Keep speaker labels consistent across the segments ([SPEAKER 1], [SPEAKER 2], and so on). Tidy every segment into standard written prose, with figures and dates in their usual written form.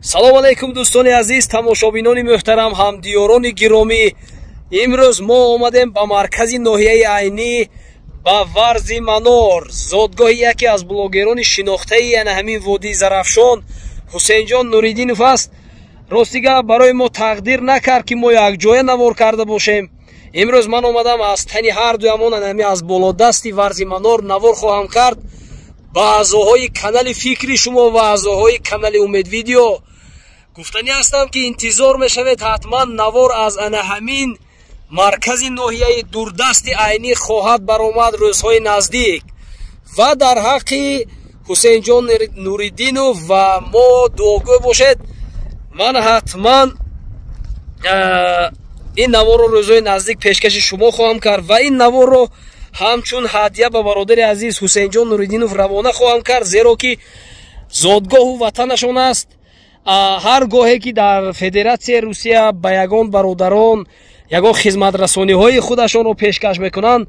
[SPEAKER 1] Салом алейкум, дӯстони азиз, тамошобинони муҳтарам, ҳамдиёрони гиромӣ. Имрӯз мо омадем ба маркази ноҳияи Айнӣ, ба Варзи Манор, зодгоҳи яке аз блогерони шинохтаи яна ҳамин водии Зарафшон, Ҳусейнҷон Нуриддинов аст. Рости гап, барои мо тақдир накард, ки мо якҷоя навор карда бошем. Имрӯз ман омадам, аз тани ҳар дуямон ҳамин аз болодасти Варзи Манор навор хоҳам кард. Ба аъзоҳои канали «Фикри шумо» ва аъзоҳои канали «Умед Видео» гуфтанӣ ҳастам, ки интизор мешавед, ҳатман навор аз ана ҳамин маркази ноҳияи дурдасти Айнӣ хоҳад баромад рӯзҳои наздик. Ва дар ҳаққи Ҳусейнҷон Нуриддинов ва мо дуогӯ бошед. Ман ҳатман ин наворро рӯзҳои наздик пешкаши шумо хоҳам кард ва ин наворро ҳамчун ҳадя ба бародари азиз Ҳусейнҷон Нуриддинов равона хоҳам кард, зеро ки зодгоҳу ватанашон аст. Ҳар гоҳе ки дар Федератсияи Русия ба ягон бародарон ягон хизматрасониҳои худашонро пешкаш мекунанд,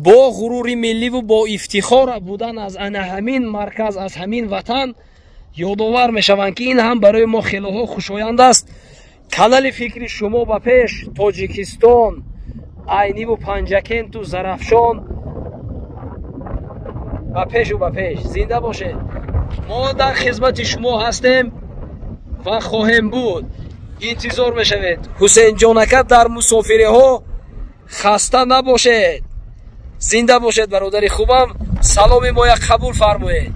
[SPEAKER 1] бо ғурури милливу бо ифтихор будан аз ана ҳамин марказ, аз ҳамин ватан ёдовар мешаванд, ки ин ҳам барои мо хелоҳо хушоянд аст. Канали «Фикри шумо» ба пеш, Тоҷикистон, Айниву Панҷакенту Зарафшон ба пешу ба пеш. Зинда бошед, мо дар хизмати шумо ҳастем ва хоҳем буд. Интизор мешавед, Ҳусейнҷонака дар мусофириҳо хаста набошед. Зинда бошед, бародари хубам, саломи моя қабул фармоед.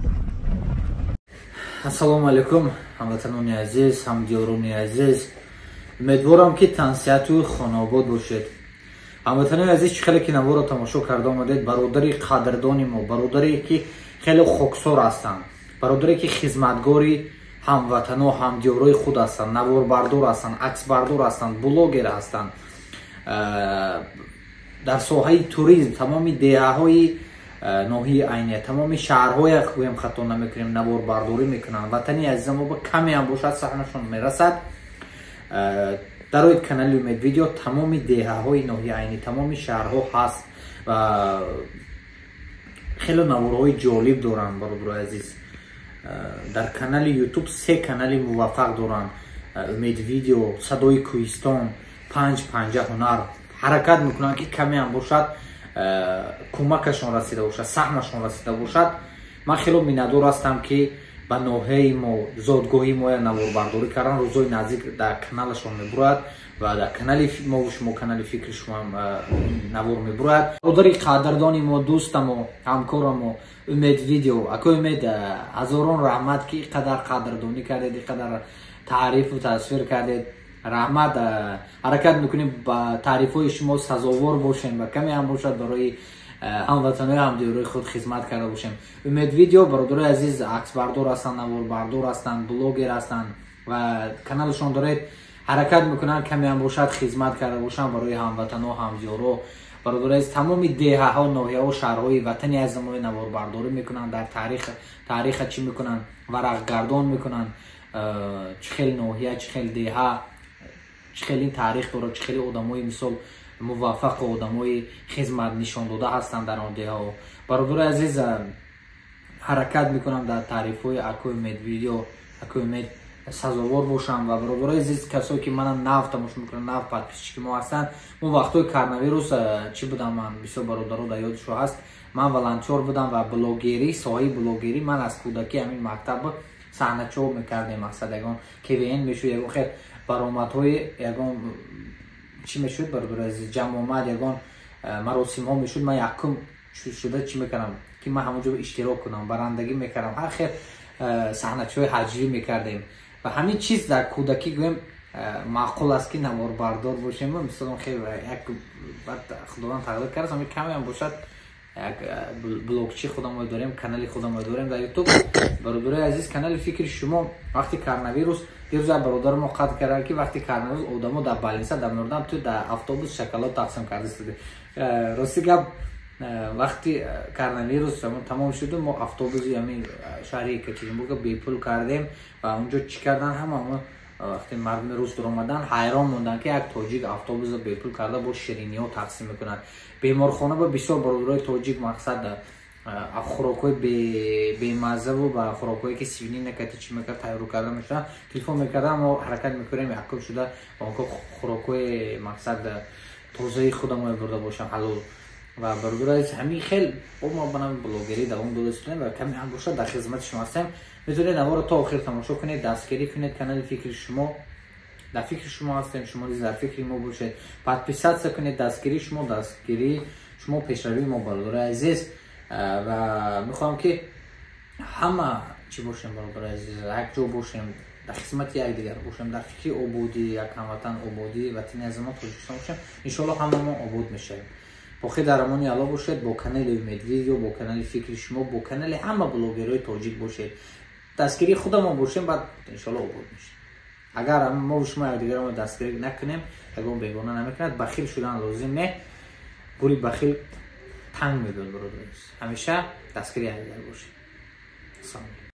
[SPEAKER 2] Ассалому алайкум, ҳамватанони азиз, ҳамдиёрони азиз. Умедворам, ки тансиҳату хонаобод бошед. Ҳамватанони азиз, чӣ хеле ки наворо тамошо карда омадед, бародари қадрдони мо, бародаре ки хеле хоксор ҳастанд, бародаре ки хизматгори ҳамватано, ҳамдиёрои худ ҳастанд, наворбардор ҳастанд, аксбардор ҳастанд, блогер ҳастанд, дар соҳаи туризм тамоми деҳаҳои ноҳияи Айния, тамоми шаҳрҳоя гӯем, хато намекунем, наворбардорӣ мекунанд. Ватани азизамо ба каме ҳам бошад, саҳмашон мерасад. Дарои канали «Умед Видео» тамоми деҳаҳои ноҳияи Айнӣ, тамоми шаҳрҳо ҳаст ва хеле наворҳои ҷолиб доранд. Бародарои азиз, дар канали Ютуб се канали муваффақ доранд: «Умед Видео», «Садои кӯҳистон», «Панҷ панҷа ҳунар». Ҳаракат мекунанд, ки каме ҳам бошад, кӯмакашон расида бошад, саҳмашон расида бошад. Ман хело миннатдор ҳастам, ки ба ноҳияи мо, зодгоҳи моя наворбардорӣ кардан. Рӯзҳои наздик дар каналашон мебурояд ва дар канали мову шумо, канали «Фикри шумоам» навор мебурояд. Бародари қадрдони мо, дӯстамо, ҳамкорамо, «Умед Видео», акои Умед, ҳазорон раҳмат, ки ин қадар қадрдонӣ кардед, ин қадар таърифу тасвир кардед. Раҳмат. Ҳаракат мекунем, ба таърифҳои шумо сазовор бошем ва каме ҳам бошад, барои ҳамватанои, ҳамдиёрои худ хизмат карда бошем. «Умед Видео», бародарои азиз, аксбардор ҳастанд, наворбардор ҳастанд, блогер ҳастанд ва каналашон доред. Ҳаракат мекунанд, каме ҳам бошад, хизмат карда бошанд барои ҳамватано, ҳамдиёро. Бародарои азиз, тамоми деҳаҳо, ноҳияҳо, шаҳрҳои ватани азизамои наворбардорӣ мекунанд, дар тариха чӣ мекунанд, варақгардон мекунанд, чӣ хел ноҳия, чӣ хел деҳа, чӣ хел ин таърих дорад, чӣ хели одамои, мисол, муваффақу одамои хизмат нишондода ҳастанд дар он деҳаҳо. Бародарои азиз, ҳаракат мекунам, дар таърифҳои акои Умед Видео, акои Умед сазовор бошам. Ва бародарои азиз, касое ки мана нав тамошо мекунанд, нав подписчики мо ҳастанд, мо вақтҳои коронавирус чӣ будам, ман бисёр бародаро дар ёдшо ҳаст, ман волонтёр будам ва блогерӣ, соҳаи блогерӣ ман аз кӯдакӣ, ҳамин мактаб саҳначо мекардем. Мақсад, ягон КВН мешуд, ягон хел баромадҳои, ягон чӣ мешуд, бародарои азиз, ҷамъомад, ягон маросимҳо мешуд, ман якум шуда чӣ мекардам, ки ман ҳамонҷо иштирок кунам, барандагӣ мекардам, ҳар хел саҳначаҳои ҳаҷвӣ мекардем. Ва ҳамин чиз дар кӯдакӣ, гӯем, маъқул аст, ки наворбардор бошем. Мисол, хел як Худованд тақдир кард, ҳамин камеам бошад, як блогчи худамо дорем, канали худамо дорем дар Ютуб. Бародарои азиз, канали «Фикри шумо» вақти коронавирус, дирӯз як бародари мо қатл кард, ки вақти коронавирус одамо дар больница дар мурдан, ту дар автобус шоколад тақсим карда истоди. Рости гап, вақти коронавирус тамом шуду, мо автобуси ҳамин шаҳри Екатеринбурга бепул кардем. Ва унҷо чӣ кардан, ҳама вақте мардуми рус дуромадан, ҳайрон монданд, ки як тоҷик автобусро бепул карда, бо шириниҳо тақсим мекунад. Беморхона ба бисёр бародарои тоҷик, мақсад, Хӯрокҳои бемаззаву ба хӯрокҳое, ки свинина кати чӣ мекард, тайёр карда мешуданд, телефон мекардам. Мо ҳаракат мекунем, якум шуда онҳо хӯрокҳои, мақсад, тозаи худамо бурда бошам, ҳалол. Ва бародари азиз, ҳамин хел бо мо банам блогерӣ давом дода истем ва каме ҳам бошад, дар хизмати шумо ҳастем. Метавонед наворо то охир тамошо кунед, дастгирӣ кунед канали фикри шумо. Дар фикри шумо ҳастем, шумо низ дар фикри мо бошед. Подписаться кунед. Дастгирии шумо, дастгирии шумо пешравии мо, бародари азиз. Ва мехоҳам, ки ҳама чӣ бошем, бародари азиз, якҷо бошем, дар хизмати якдигар бошем, дар фикри ободии як ҳамватан, ободии ватани азима Тоҷикистон бошем. Иншоалло, ҳамамо обод мешавем. Боқӣ дар амони Алло бошед. Бо канали Умед Видео, бо канали фикри шумо, бо канали ҳама блогерҳои тоҷик бошед. Дастгирии худамо бошем, баъд иншоалло обод мешем. Агар мо шумо якдигаро дастгирӣ накунем, ягон бегона намекунад. Бахил шудан лозим не, гули бахил танг мебиёд. Бародари, ҳамеша дастгири якдигар бошед. Ассалому.